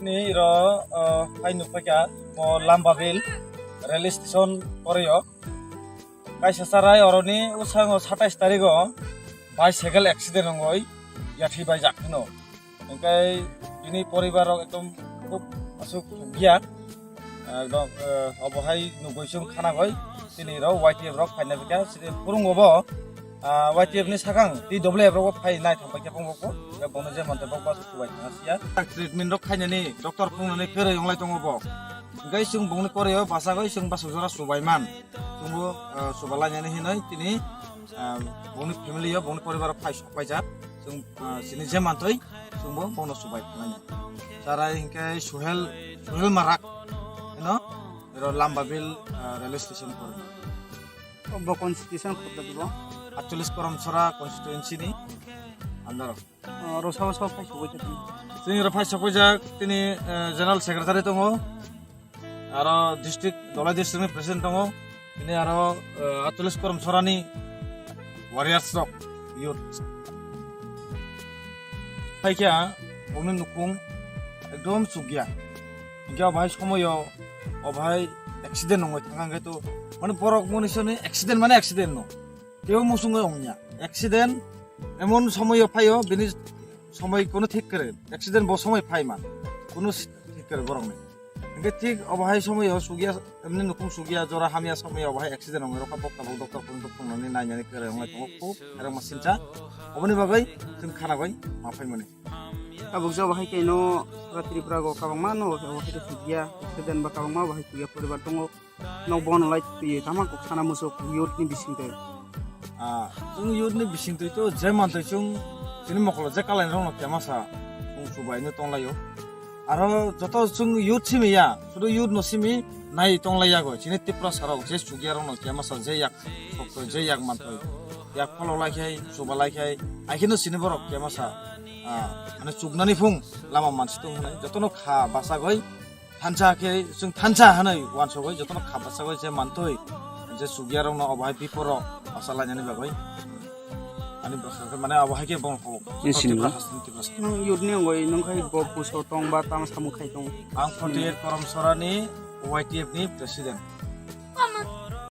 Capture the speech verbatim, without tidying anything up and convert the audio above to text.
Ni ro, ah, phai nukphaikha mo Lambabil rail station koreo. Kaisa charai oroni usango satais tarigo bicycle accident wngoi yathwi baijak hino. Hingkai bini poribar rok ekdom khub asuk giya. Ekdom, eh, obo hai nugui chwng khanagoi tini rok Y T F rok phaina bikha sini phurungo bo, ah, Y T F ni sakang T W F rok bo phai nai thang paikha bongbo ko. Bongno je mante bok bas kubai thang siya. Treatment rok khainani doctor phungnani kwrwi wnglai tongo bo. Hingkai chwng bongni koreo bachagoi chwng bachajora chubai man. Chwngbo, ah, chuba lainani hinoi tini, ah, bongni family o bongni poribar o phai sok paijak. Chwng, ah, chini je mantoi chwngbo bono chubai phainai. Charai hingke Suhel, Suhel Marak, eno, ero Lambabil, ah, railway station koro. Bo constitution khobda dibo? Atcholish Koramchara constituency ni under o. Ah, ro sao sao phai sogoi khe tini? Chini ro phai sogoi jak tini, eh, general secretary tongo. Aro district, Dholai district ni president tongo. Bini aro, eh, Atcholish Koramchara ni warriors rok, youth. Phaikha, bongni nukhung ekdom chukya. Hingke o bahai somoyo, o bahai accident wngwi thangkha hingke to, mane borok moni soni accident mane accident no. Teo musungwi wngya. Accident emon somoyo phaio, bini somoi kono thik kare. Accident bo somoi phai man. Kono thik kare borok ni. Hingke thik obo hai somoi o sugya, emni nukhung sugya, jora hamya somoi obo hai accident wngwi rokha, bokta bo doctor phone to phone ni nainani kwrwi wngwi tongo, khub khairokma sincha. Oboni bagwi chwng khana bai ma phaimani. Tabuk jabo hai kaino sara Tripura go kabangma no obo hai sugya, accident ba kabangma obo hai sugya poribar tongo. Nok bono lai twi tama kok sana muchuk youth ni bising twi. Ah, chwng youth ni bising twi to je mantwi chwng chini mokolo je kalai rok no kemasa chwng chubai no tong laio. Aro joto chwng youth simi ya, sudu youth no simi nai tong lai yago. Chini Tiprasa rok je chukya rok no kemasa je yak sok twi, je yak mantwi, yak follow lai khai, chuba lai khai, ai kheno chini borok kemasa, ah, mane chuknani phung lama mansi tong hwnwi joto no kha bachagwi thansa khe chwng thansa hwnwi uansugwi jotono kha bachagwi je mantwi je chukya rokno obo hai biporo bachalainani bagwi ani bwkha khe mane obo hai khe bongkho Ni sinimung? Tiprasa, Tiprasa. Nwng youth ni wngwi nwng khai bo puso tong ba tang samung khai tong. Ang forty eight Koramchara ni Y T F ni president.